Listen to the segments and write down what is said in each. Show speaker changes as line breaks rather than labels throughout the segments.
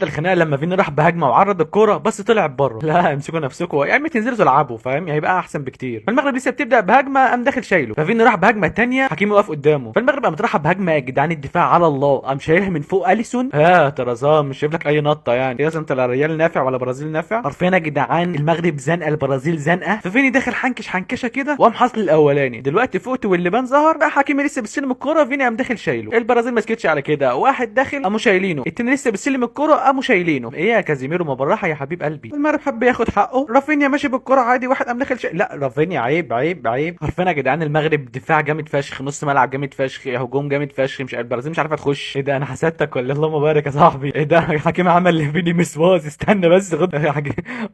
الخناقة لما فيني راح بهجمه وعرض الكورة بس طلع بره. لا امسكوا نفسكم يا عم، تنزلوا تلعبوا فاهم، هيبقى احسن بكتير. فالمغرب لسه بتبدا بهجمه قام داخل شايله، ففيني راح بهجمه ثانية حكيمي وقف قدامه. فالمغرب قام راح بهجمه يا جدعان الدفاع على الله، قام شايلها من فوق اليسون. ها طرزان مش شايف لك اي نطه يعني، لازم انت لا ريال نافع ولا برازيل نافع. حرفيا يا جدعان المغرب زنقه البرازيل زنقه. ففيني داخل حنكش حنكشه كده وقام حاصل الاولاني. دلوقتي فقت واللبان ظهر بقى، حكيمي لسه بيستلم الكورة، فيني قام داخل شايله. البرازيل ما سكتش على كده، واحد داخل قاموا شايلينه، التاني لسه بيستلم الكورة قاموا شايلينه. ايه يا كازيميرو ما بالراحة يا حبيب قلبي. المغرب حب ياخد حقه، رافينيا ماشي بالكرة عادي، واحد قام داخل لا رافينيا عيب عيب عيب. حرفيا يا جدعان المغرب دفاع جامد فشخ، نص ملعب جامد فشخ، هجوم جامد فشخ، مش البرازيل مش عارفه تخش. ايه ده انا حسدتك ولا؟ اللهم بارك يا صاحبي. ايه ده حكيم عمل لفيني مسواس، استنى بس خد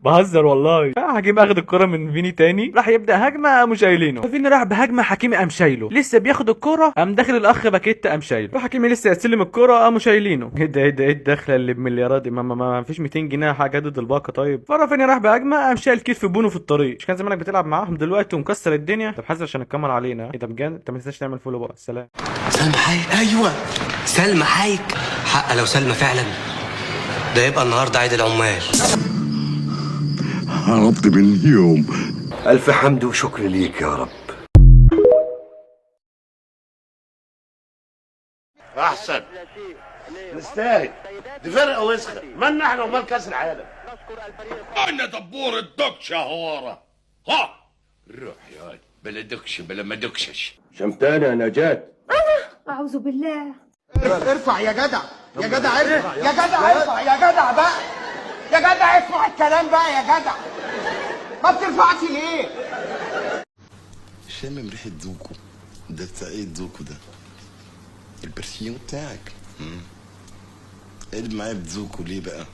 بهزر والله. حكيم اخد الكرة من فيني تاني، راح يبدا هجمة قاموا شايلينه. فيني راح بهجمه حكيمي قام شايله، لسه بياخد الكرة قام داخل الاخ باكيتا قام شايله. فحكيمي لسه يستلم الكرة قاموا شايلينه. ايه ده ايه ده ايه الدخلة اللي بمليارات دي؟ ما فيش 200 جنيه هجدد الباقه. طيب فرافينيا راح بهجمه قام شايل كتف بونو في الطريق. مش كان زمانك بتلعب معاهم دلوقتي ومكسر الدنيا؟ طب حذر عشان الكاميرا علينا. ايه ده بجد؟ انت ما تنساش تعمل follow بقى. سلام.
سلمى حايك. ايوه سلمى حايك، حق لو سلمى فعلا ده يبقى النهارده عيد العمال.
هربت من اليوم.
ألف حمد وشكر ليك يا رب.
احسن نستاهل، دي فرقه وسخة، مالنا احنا ومال كاس العالم؟
انا دبور الدكشه ورا. ها روح يا بلا دكش بلا ما دكشش.
شمتانه يا نجاة.
أعوذ بالله.
ارفع يا جدع، يا جدع ارفع، يا جدع ارفع، يا جدع بقى، يا جدع اسمع الكلام بقى يا جدع، ما بترفعش ليه؟
شامم ريحه دوكو ده. بتاع ايه الدوكو ده؟ البرفيوم بتاعك. قلب معايا بدوكو ليه بقى؟